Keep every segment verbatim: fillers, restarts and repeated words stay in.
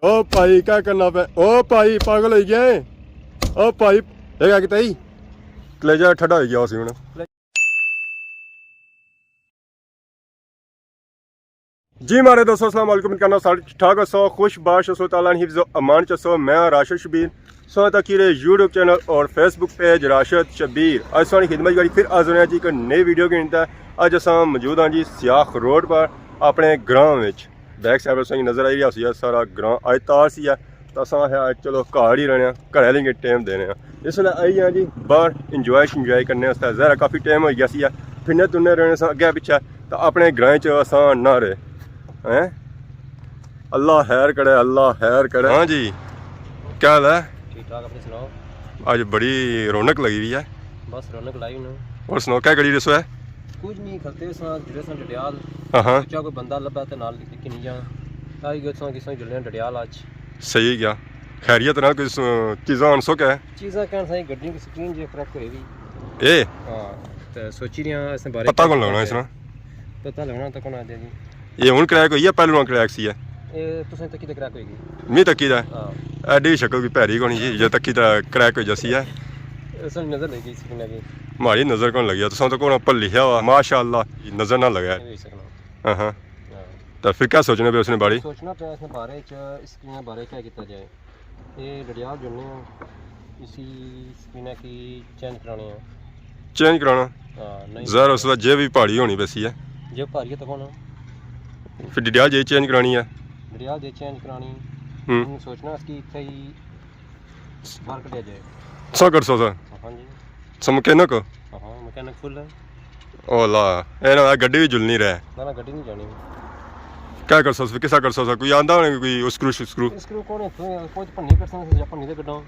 او بھائی، کیا کرنا پیا؟ او بھائی، پاگل ہوئی گیا ہے؟ او بھائی، یہ کیا کیتا ہی؟ کلیجہ ٹھڈا ہوئی گیا اسی ہن۔ جی ماڑے دوستو، السلام علیکم، کہنا سارے ٹھیک ٹھاک ہسو، خوش باش ہسو، تعالیٰ نے حفظ و امان چ ہسو۔ میں ہاں راشد شبیر، سو تک میرے یوٹیوب چینل اور فیس بک پیج راشد شبیر۔ اج تساں نی خدمت کری پھر حاضر ہیں جی ایک نئی ویڈیو کے اندر۔ اج اساں موجود ہاں جی سیاخ روڈ پر اپنے گراں وچ۔ بیک سائیڈ پر تساں کی نظر آئی رہی ہوسی سارا گراں، اج تار سی ہے۔ تو اساں آخیا چلو گھر ہی رہنے آں، گھر آلیں کی ٹائم دینے آں۔ اس ویلے آئی آں جی باہر انجوائے شنجوائے کرنے واسطے، ظاہر ہے کافی ٹائم ہوئی گیا سی ہے، پھرنے ترنے رہنے ساں اگے پچھے، تو اپنے گرائیں چ اساں نہ رہے۔ ہیں؟ اللہ خیر کرے، اللہ خیر کرے۔ ہاں جی، کیا حال ہے؟ ٹھیک ٹھاک، اپنی سناؤ؟ اج بڑی رونق لگی ہوئی ہے۔ بس رونق لائی انہوں۔ اور سناؤ، کیا کری رسو ہے؟ کچھ نہیں، کھلتے ساں، جڑے ساں ڈڈیال۔ ہاں ہاں۔ سوچا کوئی بندہ لبھا تے نال گھنی جاں۔ آئی گئے ساں، کساں جلنے ڈڈیال اج۔ صحیح کیا۔ خیریت نال کوئی س-، چیزاں آنسو کیا ہے؟ چیزاں کہن سائیں، گڈی کی سکرین جی کریک ہوئی بھی۔ اے؟ ہاں، تے سوچی رہے ہیں اس نے بارے پتہ کون لگنا اس نا؟ پتہ لگنا تو کون آ جائے جی۔ یہ ہن کریک ہوئی ہے، پہلے ہن کریک سی ہے؟ اے تساں تکی تے کریک ہوئی گئی۔ میں تکی دا؟ ہاں۔ ایڈی شکل کوئی پیری کونی جی، جے تکی تے کریک ہوئی جاسی ہے۔ اس نظر لگی سکرین کی۔ ماڑی نظر کون لگیا؟ تساں تو کون پر لکھیا ہوا؟ ماشاءاللہ، نظر نہ لگا۔ نہیں ہوئی سکنا۔ ہاں ہاں۔ ہاں۔ تو پھر کیا سوچنے پہ اس نے بارے؟ سوچنا پہ اس نے بارے چ، اس کے بارے کیا کیتا جائے؟ یہ ڈڈیال جلنے ہیں، اسی سکرین کی چینج کرانے ہیں۔ چینج کرانا؟ ہاں، نہیں۔ ظاہر اس وقت جے بھی پہاڑی ہونی پیسی ہے۔ جے پہاڑی ہے تو کون؟ پھر ڈڈیال جے چینج کرانی ہے۔ ڈڈیال جے چینج کرانی۔ ہوں۔ ہوں، سوچنا اس کی اتھے ہی باہر کڈیا جائے۔ سو کر سو سر۔ ہاں جی۔ سو مکینک ہو؟ ہاں، مکینک فل ہے۔ او لا، اے نا گڈی بھی جلنی رہے۔ نہ، نہ، گڈی نہیں جانی۔ کیا کرسو اس، کسا کرسو اس، کوئی آندا ہونا کوئی اسکرو شسکرو؟ اسکرو کون ہے؟ کوئی، کوئی تو پنی کرساں، یا پنی دے گڈاں۔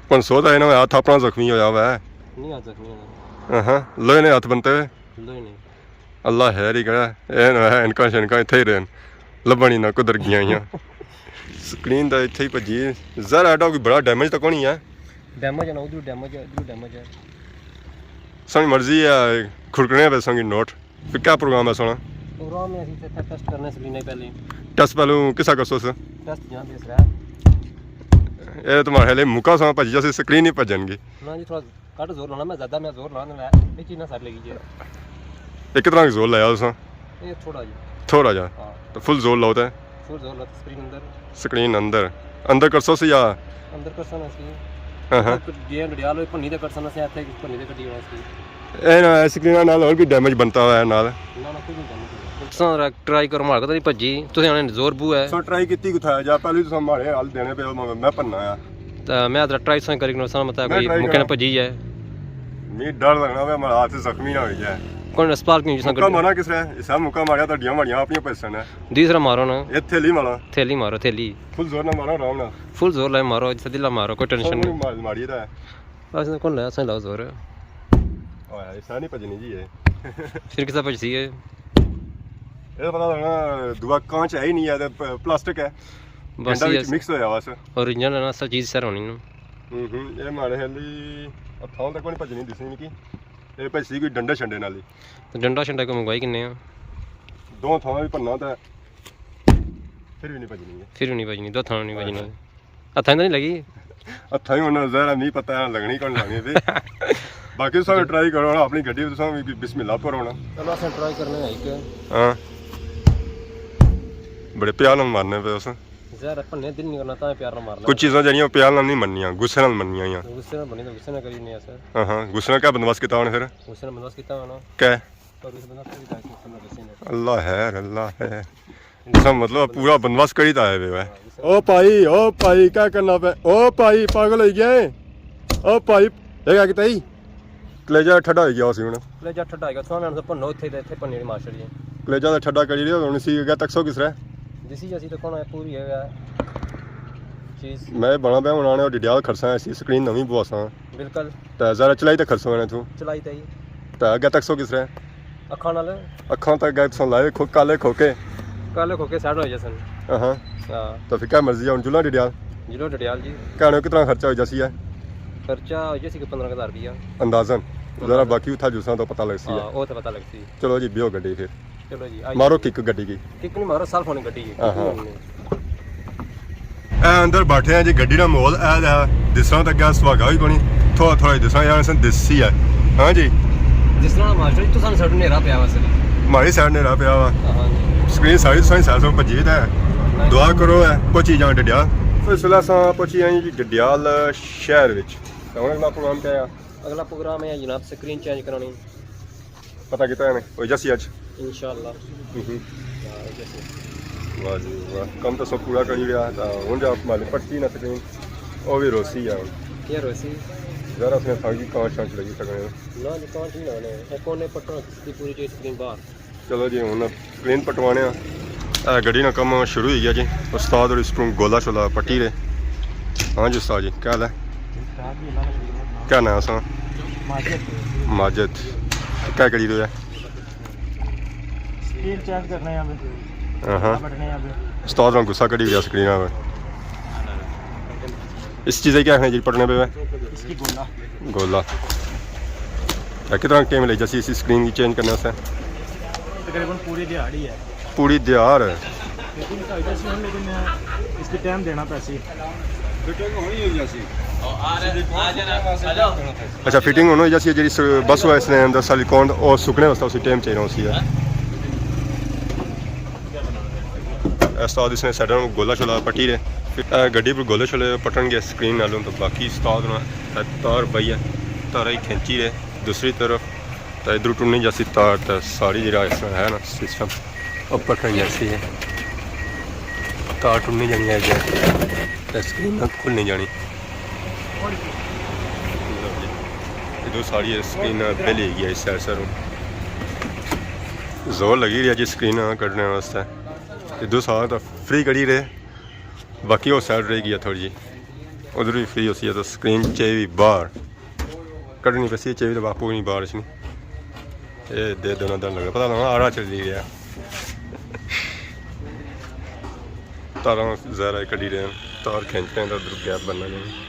پنسو دا اے نا ہاتھ اپنا زخمی ہویا ہوا ہے۔ نہیں، ہاتھ زخمی ہویا۔ ہاں ہاں، لوہے نے ہاتھ بنتے ہوئے۔ لوہے نے۔ اللہ خیر ہی کرے، اے نا ہے، اینکاں شینکاں اتھے ہی رہن، لبھن ہی نہ کدھر گیاں ہویاں۔ سکرین تے اتھے ہی بھجی، ظاہر ہے ایڈا کوئی بڑا ڈیمیج تاں کونی ہے۔ ڈیمیج ہے نا، ادھر ڈیمیج ہے، ادھر ڈیمیج ہے۔ ساڑی مرضی ہے، کھڑکنے پہ سانگی نوٹ۔ پھر کیا پروگرام ہے سونا؟ پروگرام ہے، اسی تے ٹیسٹ کرنے سکرین پہلے۔ ٹیسٹ پہلو کسا کرسو اس؟ ٹیسٹ جہاں بھی اس رہا۔ اے تمہارے لیے موقع سا بھجی جاسی، سکرین ہی بھجن گی۔ نہ جی، تھوڑا گھٹ زور لانا، میں زیادہ میں زور لانا، میں یہ چیز نہ ساری لگی جائے۔ ایک طرح زور لایا تساں؟ یہ تھوڑا جی۔ تھوڑا جا؟ ہاں۔ تو فل زور لاؤ تے؟ فل زور لاؤ تے سکرین اندر۔ سکرین اندر۔ اندر کرسو سی یا؟ اندر کرسو نا سی۔ ہاں ہاں۔ جے ڈڈیال ہوئی پنی تے کرسو نا سی، اتھے پنی تے کڈی ہونا سی۔ اے نا، اے سکرین نال اور بھی ڈیمیج بنتا ہوا ہے نال۔ نہ، نہ، کوئی نہیں ڈیمیج نہیں۔ تساں ذرا ٹرائی کرو، ماڑے کول پجی، تساں آنے زور بو ہے۔ سو ٹرائی کیتی کتھا ہے؟ جا پہلے تساں ماڑے حال دینے پے ہو، میں، میں پننا آ۔ تے میں ذرا ٹرائی تساں کری کنو، ساں مطلب میں کوئی ٹرائی مکے نہ کراں۔ پجی ہے۔ می ڈر لگنا پیا، ماڑا ہاتھ زخمی نہ ہوئی جائے۔ کوئی نہ، اسپتال کیوں جساں مکا کری مارا کس طرح؟ اسا مکا ماریا تو ڈیاں ماڑیاں اپنیاں پیسن ہے۔ دوسرا مارو نا۔ اے تھیلی مارا۔ تھیلی مارو، تھیلی۔ فل زور نہ مارو، آرام نہ۔ فل زور لائے مارو، جسا دلا مارو، کوئی ٹینشن نہیں۔ ماری، ماری دا ہے۔ بس کون لایا، اساں لاؤ زور۔ اوئے، ایسا نہیں بجنی جی اے۔ پھر کسا بجسی اے؟ اے پتہ لگنا، دوا کانچ ہے ہی نہیں ہے، تے پ-، پلاسٹک ہے۔ بس ڈنڈا یہ وچ مکس ہویا بس۔ اوریجنل ہے نا، اصل چیز سر ہونی نا۔ ہوں ہوں، اے ماڑے خیال دی ہتھاں تک کوئی بجنی دسنی مکی۔ اے بجسی کوئی ڈنڈے شنڈے نال ہی۔ تے ڈنڈا شنڈا کوئی منگوائی کنے آ۔ دو تھاں بھی بننا تے پھر بھی نہیں بجنی ہے۔ پھر بھی نہیں بجنی، دو تھاں نہیں بجنی۔ ہاں۔ ہتھاں تے نہیں لگی؟ ہتھاں ہی ہونا، ظاہر ہے، نہیں پتہ ہے لگنی کون لگنی تھی۔ باقی تساں ٹرائی کرو نا، اپنی گڈی تساں بھی بسم اللہ پڑھو نا۔ چلو، اساں ٹرائی کرنے ہیں ایک۔ ہاں۔ بڑے پیار نال مارنے پے اس۔ ظاہر ہے، پننے دل نہیں کرنا، تاں پیار نال مارنا۔ کچھ چیزاں جیہڑیاں پیار نال نہیں مننیاں، غصے نال مننیاں۔ غصے نال بنی تو غصے نال کری نے اساں۔ ہاں ہاں، غصے نال کیا بندوبست کیتا ہونا پھر؟ غصے نال بندوبست کیتا ہونا۔ کیا؟ پر اس بندوبست بھی داخل کرنا غصے نال۔ اللہ خیر، اللہ خیر۔ اس کا مطلب پورا بندوبست کری تا ہے بے۔ او بھائی، او بھائی، کیا کرنا پے؟ او بھائی، پاگل ہوئی گیا ہے؟ او بھائی، یہ کیا کیتا ہی؟ کلیجہ ٹھڈا ہوئی گیا اسی ہن۔ کلیجہ ٹھڈا ہوئی گیا، سونا تو پنو اتھے تے اتھے پنی ماشٹر جی۔ کلیجہ تے ٹھڈا کری رہے، ہن اسی اگے تک سو کس رہے؟ جسی جسی تو کون ہے، پوری ہے چیز۔ میں بنا پیا ہن آنے ڈڈیال کھڑساں، اسی سکرین نویں بواساں۔ بالکل۔ تے ذرا چلائی تے کھڑسو نے تو۔ چلائی تے ہی۔ تے اگے تک سو کس رہے؟ اکھاں نال۔ اکھاں تک گئے تساں لائے کھو-، کالے کھوکے۔ کالے کھوکے سیٹ ہو جاسن۔ ہاں۔ ہاں۔ تو پھر کیا مرضی ہے ہن جلاں ڈڈیال؟ جلو ڈڈیال جی۔ کہنے کتنا خرچہ ہو جاسی ہے؟ خرچہ ہو جاسی کوئی پندرہ ہزار روپیہ۔ اندازاً۔ ذرا باقی اتھا جلساں تو پتہ لگسی ہے۔ ہاں، او تو پتہ لگسی۔ چلو جی، بیو گڈی پھر۔ چلو جی، آئیے۔ مارو کک گڈی کی۔ کک نہیں مارو، سیلف ہونی گڈی کی۔ ہاں، ہاں۔ اے اندر بیٹھے ہیں جی، گڈی نا ماحول اے دا ہے۔ دسنا تک گیا سواگا ہی کونی، تھوڑا تھوڑا ہی دسنا یار، اساں دسی ہے۔ ہاں جی۔ دسنا نا ماسٹر جی، تساں ساڈے نیرا پیا وا سر۔ ماڑی سائیڈ نیرا پیا وا۔ ہاں جی۔ سکرین ساری تساں سائیڈ سے بھجی تے ہے۔ دعا کرو ہے، پہنچی جاں ڈڈیال۔ تو اس ویلے اساں پہنچی آئے جی ڈڈیال شہر وچ۔ تے ہن اگلا پروگرام کیا ہے؟ اگلا پروگرام ہے جناب سکرین چینج کرانی۔ پتہ کیتا ہے نے؟ ہوئی جاسی اج؟ انشاءاللہ۔ ہوں ہوں۔ ہاں، ہوئی جاسی۔ واہ جی واہ، کم تو سب پورا کری لیا، تو ہن جا مالک پٹی نہ سکرین، او بھی روسی ہے ہن۔ کیا روسی؟ ذرا اس نے تھانگی کانچ شانچ لگی سکنے۔ نہ جی، کانچ نہیں لگنے، ایک کونے پٹنا دی پوری چیز سکرین باہر۔ چلو جی، ہن سکرین پٹوانے آں۔ اے گڈی نا کم شروع ہوئی گیا جی۔ استاد اور اس کو گولا شولا پٹی رہے۔ ہاں جی استاد جی، کیا حال ہے؟ کیا نام ہے سا؟ ماجد۔ ماجد۔ کیا کری رہے؟ سکرین چینج کرنے ہیں ابھی۔ ہاں ہاں۔ بٹنے ہیں ابھی۔ استاد نا غصہ کڈی گیا سکرین پر۔ اس چیز کیا ہے جی پٹنے پہ؟ اس کی گولا۔ گولا۔ کتنا ٹائم لگ جاسی اسی سکرین کی چینج کرنے واسطے؟ تقریباً پوری دیہاڑی ہے۔ پوری دیہاڑ؟ فٹنگ تو ہوئی جاسی ہن، لیکن اس کی ٹائم دینا پیسی۔ فٹنگ ہونی ہوئی جاسی۔ اچھا، فٹنگ ہونی ہوئی جاسی، جیڑی س-، بس ہوا اس نے اندر سلیکون او سکنے واسطے اسی ٹائم چاہیے ہوسی ہے۔ استاد اس نے سائیڈاں گولا شولا پٹی رہے۔ اے گڈی پر گولا شولا پٹن گئے سکرین نالوں، تو باقی استاد نا تار بئی ہے، تارا ہی کھینچی رہے دوسری طرف۔ تے ادھروں ٹرنی جاسی تار، تے ساری جیڑا اس طرح ہے نا سسٹم، او پکڑ جاسی ہے۔ تار ٹرنی جانی ہے جے، تے سکرین نہ کھلنی جانی۔ ادھر ساری سکرین پہلے ہی گیا اس سائیڈ سروں۔ زور لگی رہیا جی سکرین کڈنے واسطے۔ ادھر سارا تو فری کڈی رہے، باقی او سائیڈ رہ گیا تھوڑی جی۔ ادھر بھی فری ہوسی ہے تو سکرین چاہیے بھی باہر۔ کڈنی پیسی چاہیے تو باپو نہیں باہر اچھنی۔ اے دے دونوں دن لگے، پتہ لگا آڑا چلی گیا۔ تاراں ظاہر ہے کڈی رہے ہیں، تار کھینچ رہے ہیں تو ادھر گیپ بننا نہیں۔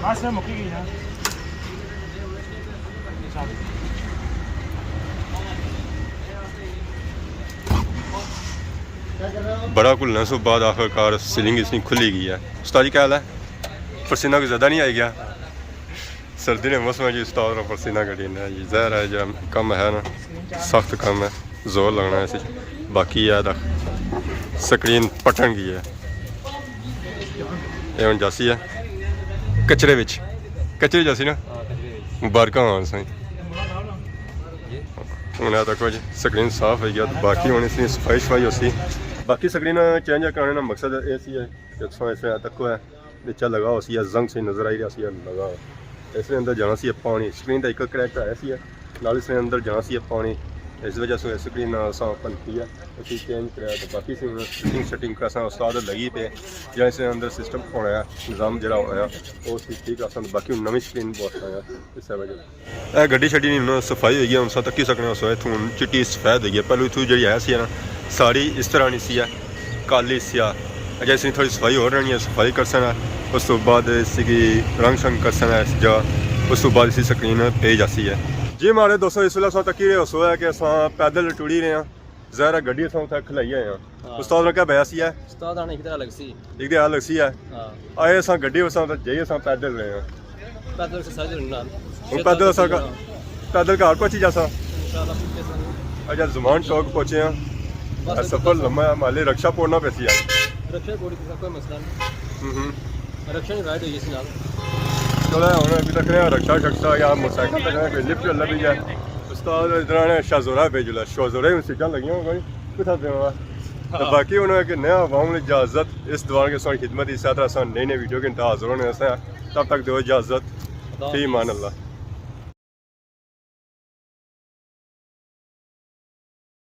بس مکی گئی نا۔ بڑا گھلنے سے بعد آخر کار سیلنگ اس کی کھلی گئی ہے۔ استاد جی، کیا حال ہے؟ پسینہ کوئی زیادہ نہیں آئی گیا؟ سردی نے موسم ہے جی، استاد نا پسینہ کڈی نا جی، ظاہر ہے جا کم ہے نا، سخت کم ہے، زور لگنا ہے اس وچ۔ باقی ہے دا سکرین پٹن گئی ہے۔ اے ہن جاسی ہے کچرے وچ، کچرے جاسی نا۔ ہاں، کچرے وچ۔ مبارکاں ہون سائیں۔ ہن اے تکو جی سکرین صاف ہوئی گیا، تے باقی ہن اس نی صفائی شفائی ہوسی۔ باقی سکرین چینج کرانے نا مقصد اے سی ہے کہ تساں اس طرح تکو ہے، نیچے لگا ہوسی یا زنگ سے نظر آئی رہیا سی یا لگا ہو۔ اس نے اندر جانا سی پانی، سکرین تے ایک کریک آیا سی ہے، نال اس نے اندر جانا سی پانی، اس وجہ سے سکرین اساں پنتی ہے۔ اسی چینج کرایا تے باقی سی فٹنگ شٹنگ کراساں استاد لگی پے، یا اس نے اندر سسٹم ہونا ہے، نظام جڑا ہونا ہے، او سی ٹھیک کراساں، باقی ہن نویں سکرین بوسنا ہے اس وجہ سے۔ اے گڈی شڈی نی ہن صفائی ہوئی گئی، ہن اساں تکی سکنے ہو، اتھوں ہن چٹی سفید ہوئی گئی۔ پہلو اتھوں جیڑی ہے سی نا، ساری اس طرح نی سی ہے، کالی سیاہ۔ اجے اس نی تھوڑی صفائی ہور رہنی ہے، صفائی کرسن، اس تو بعد اس کی رنگ شنگ کرسن اس جا، اس تو بعد اس کی سکرین پئی جاسی ہے۔ جی ماڑے دوستو، اس ویلے اساں تکی رہے ہو سو ہے کہ اساں پیدل ٹری رہے ہاں۔ ظاہر ہے گڈی اساں اتھا کھلائی آئے ہاں۔ ہاں۔ استاد نے کیا بیا سی ہے؟ استاد آنے ایک طرح لگ سی۔ ایک طرح لگ سی ہے۔ ہاں۔ آئے اساں گڈی اساں تے جائی اساں پیدل رہے ہاں۔ پیدل سے ساری دن نال۔ ہن پیدل اساں کا-، پیدل گھر پہنچی جاساں۔ انشاءاللہ پہنچے ساں۔ اچھا، زمان چوک پہنچے ہاں۔ بس اے سفر لمبا ہے، مالے رکشہ پوڑنا پیسی ہے۔ رکشہ پوڑی تساں کوئی مسئلہ نہیں۔ ہوں ہوں۔ رکشہ نہیں رائڈ ہوئی اس نال۔ چلو ہن ابھی تک رکشہ شکشہ یا موٹر سائیکل تک کوئی لفٹ لبھی جائے۔ استاد ادھر آنے شاہ زورا بھیج لا، شاہ زورا ہی سیٹاں لگیاں ہوئیں، کتھا دینا۔ تو ہاں۔ باقی انہوں نے کہ نیا عوام نے اجازت، اس دوران کے ساری خدمت، اس طرح سے نئی نئی ویڈیو کے انتہا حاضر ہونے سے، تب تک دو اجازت، خدا فی امان حافظ۔ اللہ۔